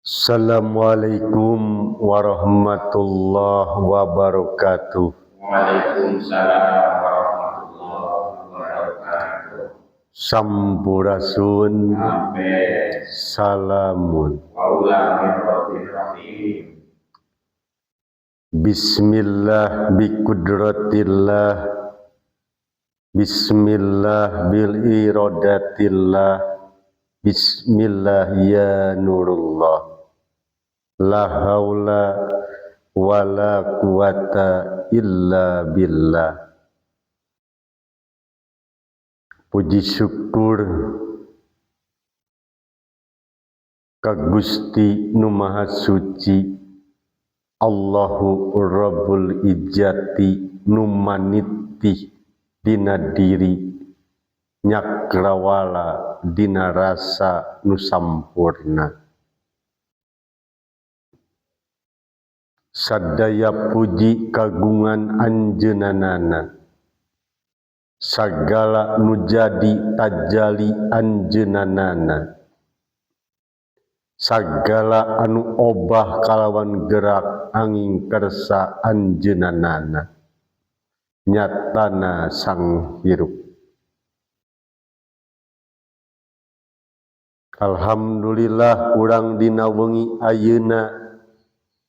Assalamualaikum warahmatullahi wabarakatuh. Waalaikumsalam warahmatullahi wabarakatuh. Sampurasun. Salamun. Bismillah biqudratillah. Bismillah bil iradatillah. Bismillah ya nurullah. La haula wala quwata illa billah. Puji syukur ka Gusti nu Maha Suci Allahu Rabbul Izzati nu manitih dina diri nyakrawala dina rasa nu sampurna. Sadaya puji kagungan anjeunanana, sagala nu jadi tajali anjeunanana, sagala anu obah kalawan gerak angin kersa anjeunanana, nyatana sang hirup. Alhamdulillah urang dina wengi ayeuna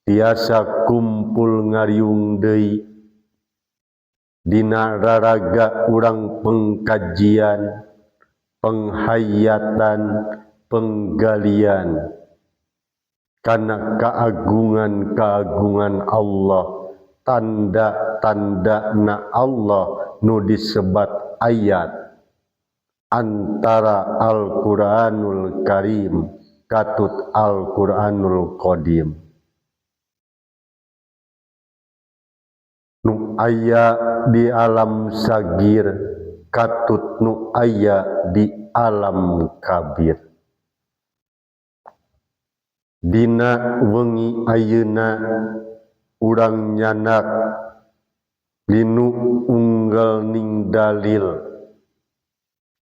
tiasa kumpul ngariung deui dina raraga urang pengkajian, penghayatan, penggalian kana keagungan-keagungan Allah, tanda-tanda na Allah nu disebat ayat antara Al-Qur'anul Karim katut Al-Qur'anul Qadim. Nu aya di alam sagir katut nu aya di alam kabir. Dina wengi ayeuna urang nyanak linu unggal ning dalil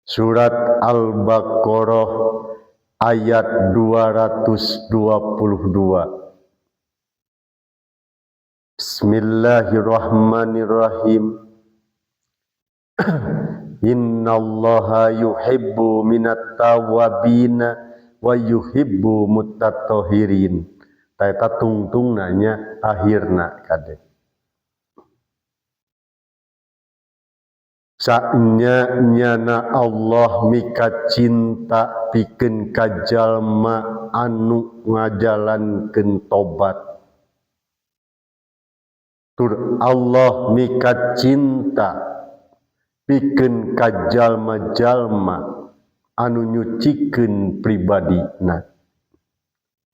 surat Al-Baqarah ayat 222. Bismillahirrahmanirrahim. Innallaha yuhibbu minat tawwabina wa yuhibbu mutatahhirin. Ta eta tungtungna nya akhirna kade. Saenya nyana Allah mika cinta pikeun ka jalma anu ngajalankeun tobat. Tur Allah mika cinta pikeun ka jalma-jalma anu nyucikeun pribadina,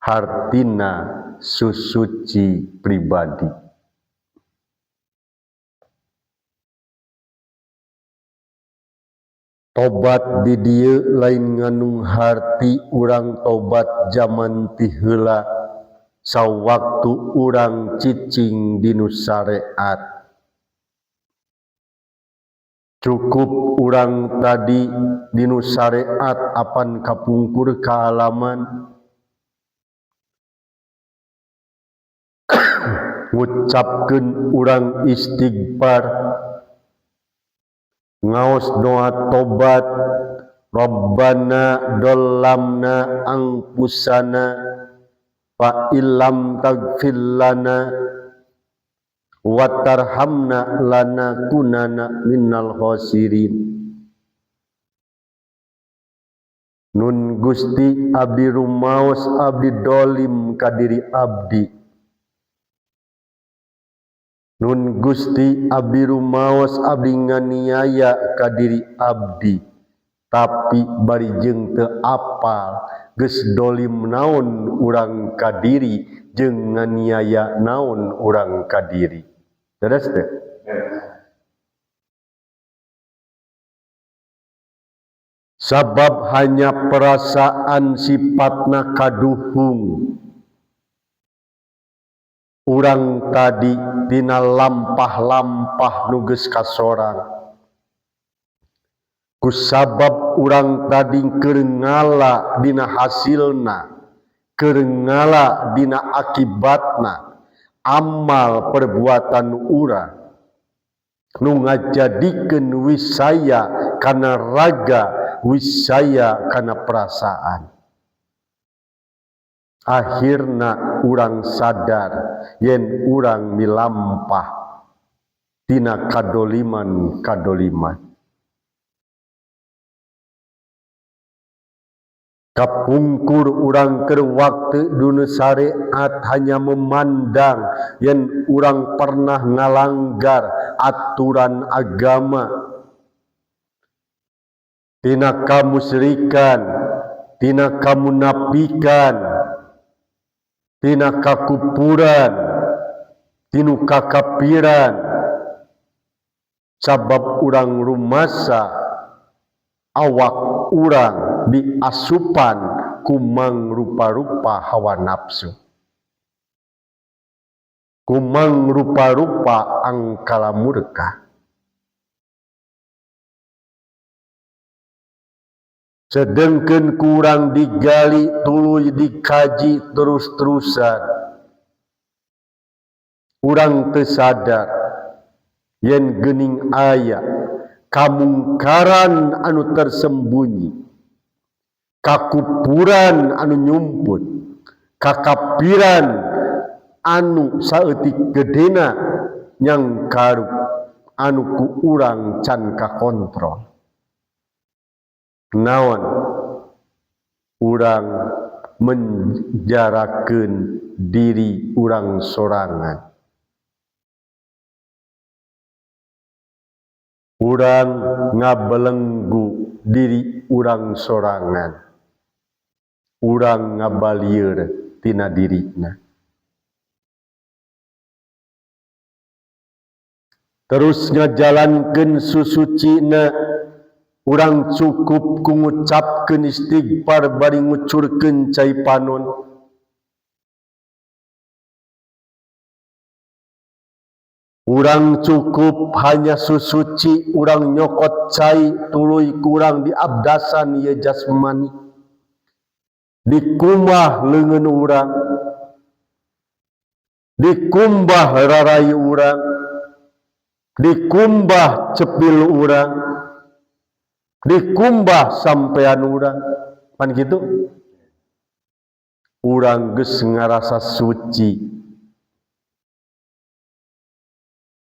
hartina susuci pribadi. Tobat di dieu lain nganung harti urang tobat jaman ti heula sawaktu urang cicing dinu syariat. Cukup urang tadi dinu syariat apan kapungkur kaalaman ngucapkeun urang istighfar, ngaos doa tobat, Rabbana dollamna angpusana fa illam tagfir lana wa tarhamna lanakunanna minal khasirin. Nun Gusti abdi rumaos abdi dolim ka diri abdi. Nun Gusti abdi rumaos abdi nganiaya ka diri abdi. Tapi bari jeung teu apal geus dolim naon urang ka diri jeung nganiaya naon urang ka diri. Terus teh. Sabab hanya perasaan sifatna kaduhung. Urang tadi dina lampah-lampah nu geus kasorang. Kusabab urang tadi keur ngala dina hasilna Keur ngala dina akibatna amal perbuatan urang nu ngajadikeun wisaya kana raga, wisaya kana perasaan. Akhirna urang sadar yen urang milampah tina kadoliman-kadoliman. Kapungkur urang keur waktu dunu syariat hanya memandang yen urang pernah ngalanggar aturan agama, tina kamusyrikan, tina kamunafikan, tina kakupuran, tinu kakapiran, sabab urang rumasa awak urang diasupan kumang rupa-rupa hawa nafsu, kumang rupa-rupa angkala murka. Sedengkeun kurang digali tuluy dikaji terus-terusan, urang teu sadar yen geuning aya kamungkaran anu tersembunyi, kakupuran anu nyumput, kakapiran anu saeutik gedena nyangkaru anu ku urang can kakontrol. Naon urang menjarakeun diri urang sorangan, urang ngabelenggu diri urang sorangan, urang ngabalieur tina dirina. Terus ngajalankeun susucina, urang cukup ku ngucapkeun istighfar bari ngucurkeun cai panon. Urang cukup hanya susuci, urang nyokot cai tuluy kurang diabdasan ieu jasmani. Dikumbah leungeun urang, dikumbah rarai urang, dikumbah cepil urang, dikumbah sampean urang. Pan kitu? Urang geus ngarasa suci,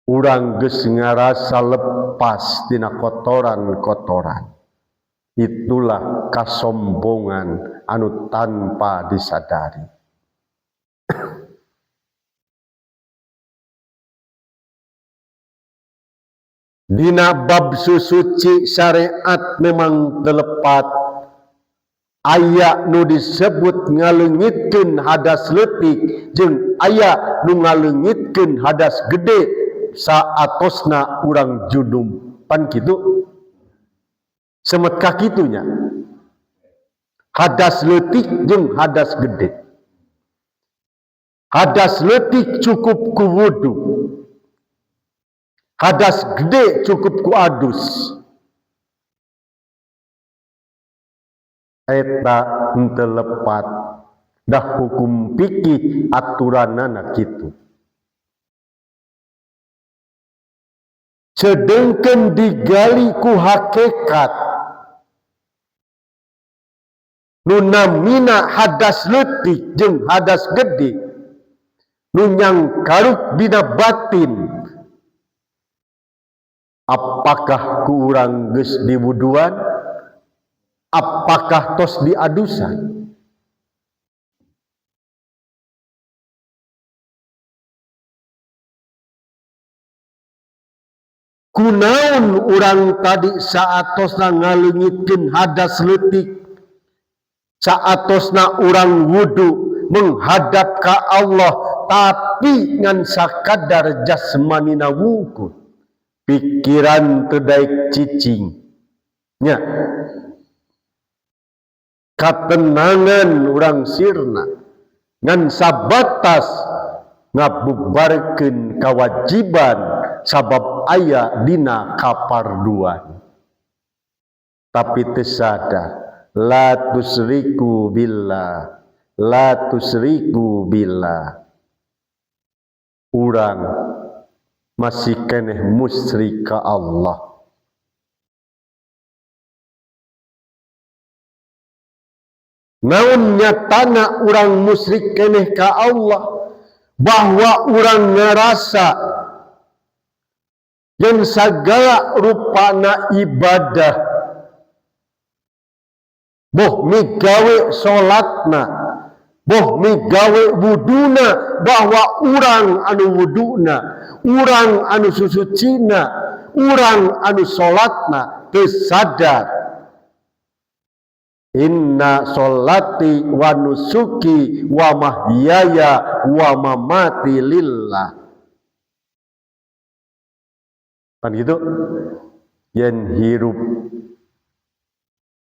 urang geus ngarasa lepas tina kotoran-kotoran. Itulah kasombongan anu tanpa disadari. Dina bab susuci syariat memang telepat aya nu disebut ngaleungitkeun hadas leutik jeung aya nu ngaleungitkeun hadas gede saatosna urang junub. Pan kitu? Semet kakitunya. Hadas leutik jeung hadas gede. Hadas leutik cukup ku wudu, hadas gede cukup ku adus. Eta henteu lepat, dah hukum fikih aturanana kitu. Sedengkeun digali ku hakikat nu namina hadas leutik jeung hadas gede, nu nyangkaruk dina batin, apakah ku urang geus diwuduan, apakah tos diadusan? Kunaon urang tadi saatosna ngaleungitkeun hadas leutik, saatosna urang wudu menghadap ka Allah, tapi ngan sakadar jasmanina wungkul, pikiran teu daek cicing nya, katenangan urang sirna ngan sabatas ngabubarkeun kawajiban sabab aya dina kaparduan. Tapi teu sadar la tusriku billah, La tusriku billah. Urang masih keneh musyrik ka Allah. Naon nyatana urang musyrik keneh ka Allah bahwa urang ngerasa yang segala rupana ibadah boh migawe salatna, boh migawe wuduna, bahwa urang anu wuduna, urang anu susucina, urang anu salatna teu sadar. Inna sholati wa nusuki wa mahyaya wa mamati lillah. Kan gitu? Yen hirup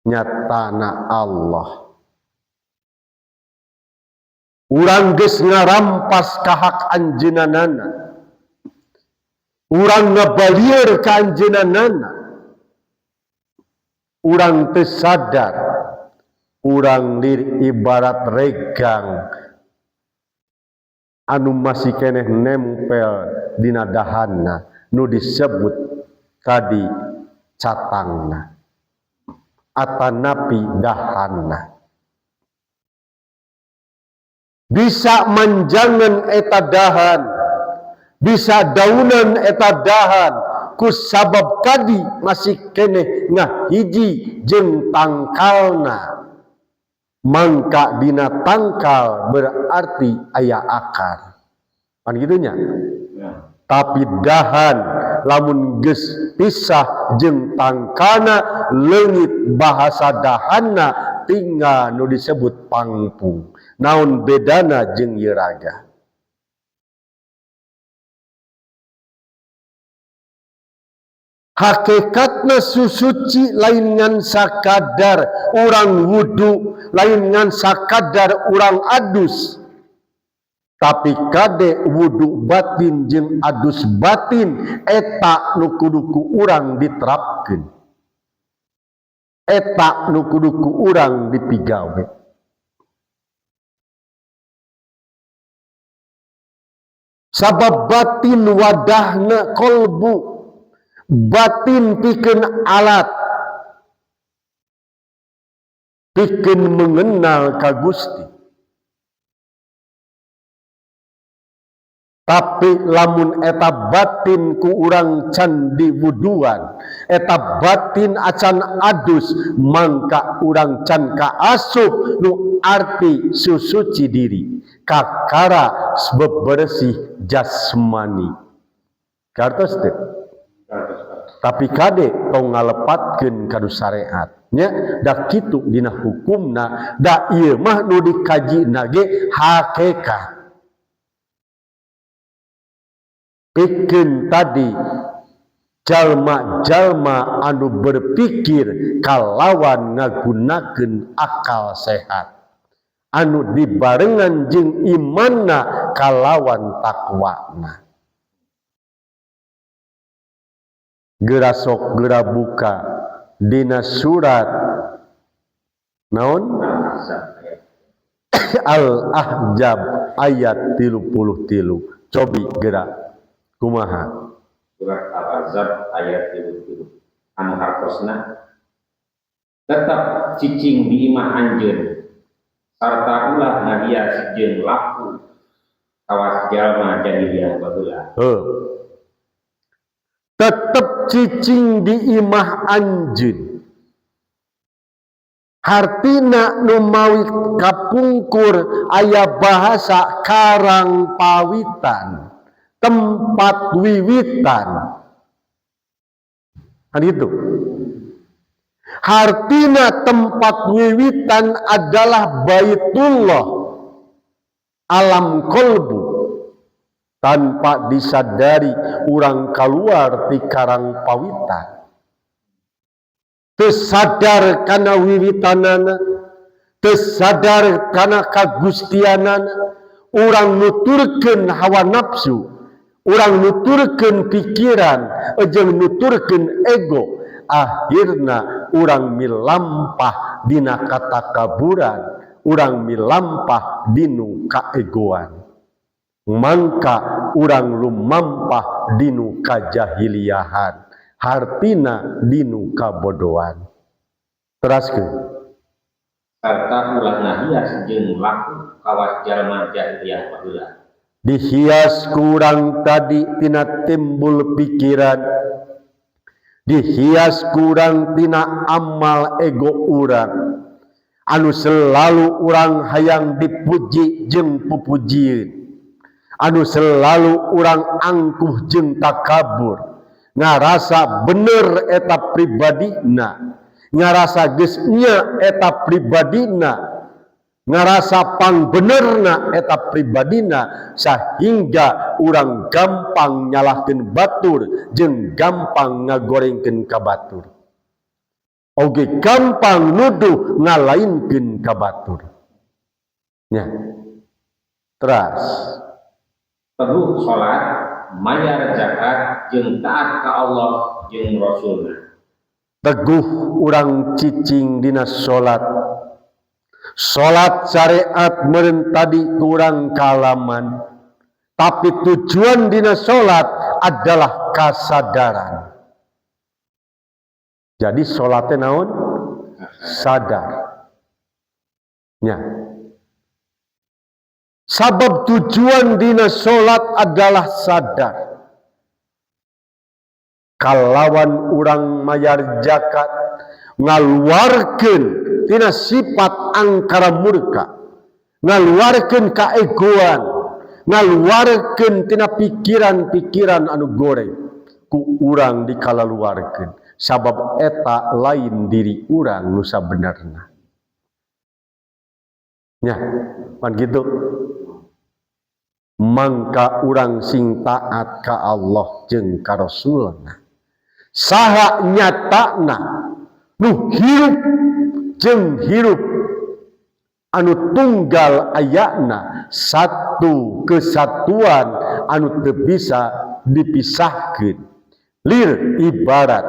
nyatana Allah. Urang geus ngarampas ka hak anjeunana. Urang ngabalieur ka anjeunana. Urang teu sadar. Urang lir ibarat regang anu masih keneh nempel dina dahanna nu disebut tadi catangna atanapi dahanna. Bisa manjangan eta dahan, bisa daunan eta dahan ku sabab kadi masih keneh ngahiji jeung tangkalna. Mangka dina tangkal berarti aya akar. Kan gitunya? Ya. Tapi dahan lamun geus pisah jeung tangkana leungit bahasa dahanna tinggal nu disebut pangpung. Naon bedana jeung ieu raga? Hakikatna susuci lain ngan sakadar urang wudu, lain ngan sakadar urang adus. Tapi kade wudu batin jeung adus batin eta nu kudu ku urang diterapkeun. Eta nu kudu ku urang dipigawe. Sabab batin wadahna kolbu, batin pikeun alat, pikeun mengenal ka Gusti. Tapi lamun eta batin ku urang can diwuduan, eta batin acan adus, mangka urang can kaasup nu arti susuci diri, kakara bebersih jasmani. Kartos teu? Tapi kade tong ngalepatkeun ka syariat nya, da kitu dina hukumna, da ieu mah nu dikajina ge hakikat. Pikeun tadi jalma-jalma anu berpikir kalawan ngagunakeun akal sehat, anu dibarengan jeung imanna kalawan takwana. Geura sok geura buka dina surat naon? Al-Ahzab ayat 33. Cobi geura kumaha? Surat Al-Ahzab ayat 33. Anu hartosna tetep cicing di imah anjeun sarta ulah ngahias jeung laku kawas jalma jahiliyah baheula. Heuh. Tetep cicing di imah anjeun. Hartina nu mawi kapungkur aya bahasa karang pawitan, tempat wiwitan. Kan itu. Hartina tempat wiwitan adalah Baitullah, alam kolbu. Tanpa disadari urang keluar ti karang pawitan. Teu sadar kana wiwitanana, teu sadar kana kagustianana, urang nuturkeun hawa nafsu, urang nuturkeun pikiran, jeung nuturkeun ego, akhirna urang milampah dina katakaburan, urang milampah dinu kaegoan, mangka urang lumampah dinu kajahiliahan, hartina dinu kabodohan. Teraskeun. Sarta ulah ngahias jeung laku kawas jalma jahiliyah baheula. Dihias kurang tadi tina timbul pikiran, dihias kurang tina amal ego urang anu selalu urang hayang dipuji jeung pupujieun, anu selalu urang angkuh jeung takabur, ngarasa bener eta pribadina, ngarasa geus nya eta pribadina, ngarasa pangbenerna eta pribadina, sehingga urang gampang nyalahkeun batur jeung gampang ngagorengkeun ka batur, oge gampang nuduh ngalainkeun ka batur nya. Teras. Teguh salat, mayar zakat jeung taat ka Allah jeung Rasulna. Teguh urang cicing dina salat. Salat syariat meureun tadi kurang kalaman, tapi tujuan dina salat adalah kasadaran. Jadi salatnya naon? Sadar. Nya. Sabab tujuan dina salat adalah sadar. Kalawan urang mayar zakat ngaluarkeun tina sifat angkara murka, ngaluarkeun kaegoan, ngaluarkeun tina pikiran-pikiran anu goreng ku urang dikalaluarkeun, sabab eta lain diri urang nu sabenerna. Nya, pan kitu. Mangka urang sing taat ka Allah jeung ka Rasulna. Saha nyatana nu hirup jeung hirup anu tunggal ayana, satu kesatuan anu teu bisa dipisahkeun. Lir ibarat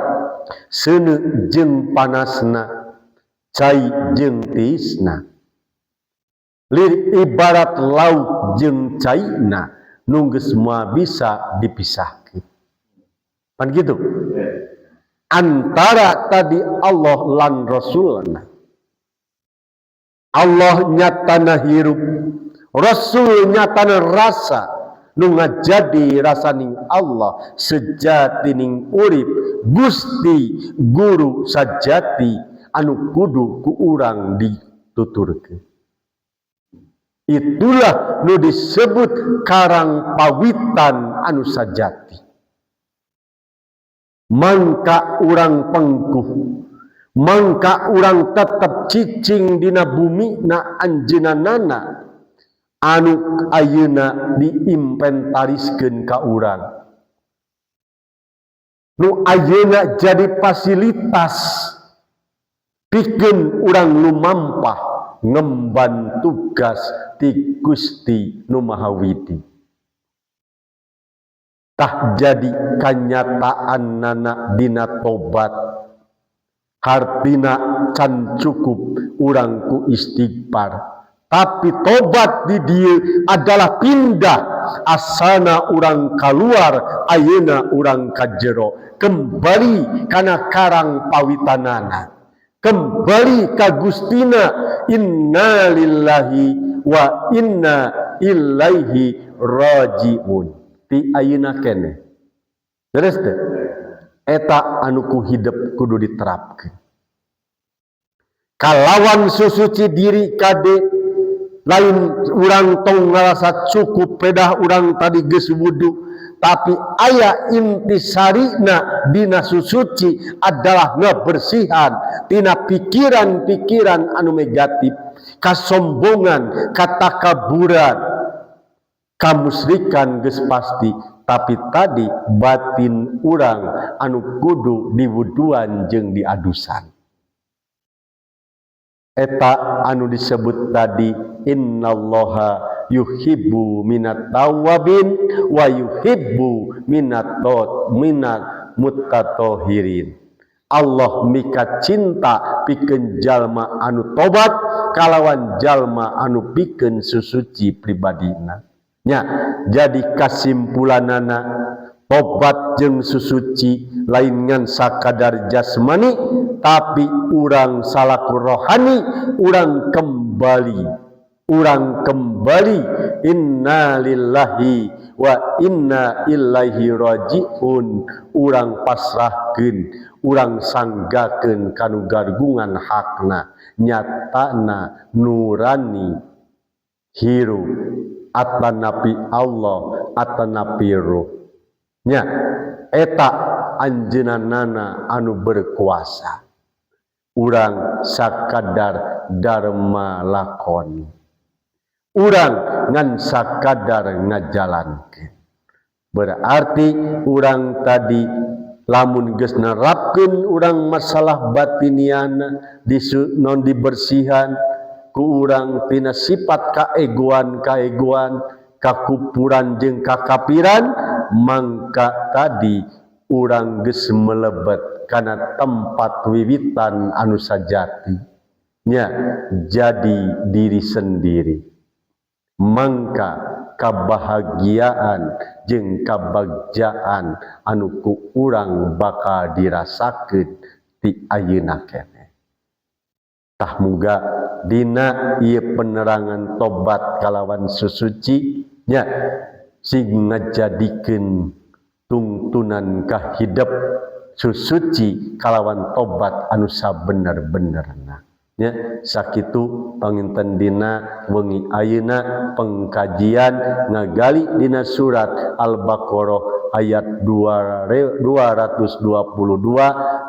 seuneu jeung panasna, cai jeung tiisna. Lir ibarat laut jeung caina, nu geus moal bisa dipisahkeun. Pan kitu. Antara tadi Allah lan Rasulna. Allah nyatana hirup, Rasul nyatana rasa, nu ngajadi rasaning Allah sejatining urip, Gusti guru sajati anu kudu ku urang dituturkeun. Itulah nu disebut karang pawitan anu sajati. Mangka urang pengkuh, mangka urang tetep cicing dina bumi na anjeunana anu ayeuna diinventariskeun ka urang, nu ayeuna jadi fasilitas pikeun urang lumampah ngemban tugas ti Gusti nu Maha Widi. Tah jadi kanyataan nana dina tobat, hartina can cukup urang ku istighfar, tapi tobat di dieu adalah pindah asana urang kaluar ayeuna urang ka jero, kembali kana karang pawitanana, kembali ka Gustina. Inna lillahi wa inna ilaihi rajiun. Ti ayeuna keneh terus teh eta anu ku hidup kudu diterapkeun. Kalawan susuci diri kade, lain urang tong ngarasa cukup pedah urang tadi geus wudu, tapi aya intisarina dina susuci adalah ngebersihan tina pikiran-pikiran anu negatif, kasombongan, katakaburan, kamusrikan geus pasti, tapi tadi batin urang anu kudu diwuduan jeung diadusan. Eta anu disebut tadi innallaha yuhibbu minat tawwabin wa yuhibbu minat muttatohirin. Allah mika cinta pikeun jalma anu tobat kalawan jalma anu pikeun susuci pribadina nya. Jadi kasimpulanana, tobat jeung susuci lain ngan sakadar jasmani, tapi urang salaku rohani, urang kembali, urang kembali, innalillahi wa inna ilaihi rajiun. Urang pasrahkeun, urang sanggakeun kanu gargungan hakna, nyatana nurani hirup atanapi Allah atanapi ruh nya. Eta anjeunana anu berkuasa, urang sakadar dharma lakon, urang ngan sakadar ngajalankeun. Berarti urang tadi lamun geus nerapkeun urang masalah batiniana di non dibersihan ku urang tina sifat kaegoan, kaegoan, kakupuran jeung kakapiran, mangka tadi urang geus melebet kana tempat wiwitan anu sajati nya, jadi diri sendiri. Mangka kabahagiaan jeung kabagjaan anu ku urang bakal dirasakeun ti ayeuna keneh. Tah, muga dina ieu penerangan tobat kalawan susuci nya sing ngajadikeun tungtunan kahidep susuci kalawan tobat anu sabener-benerna nya. Sakitu panginten dina wengi ayeuna, pengkajian ngagali dina surat Al-Baqarah ayat 222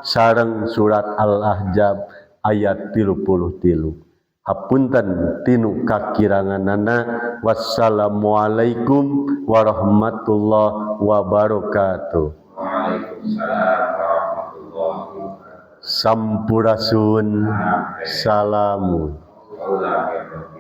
sareng surat Al-Ahzab ayat 33. Hapunten tinu kakiranganana. Wassalamualaikum warahmatullahi wabarakatuh. Waalaikumsalam warahmatullahi wabarakatuh. Sampurasun, salamun. Ulah.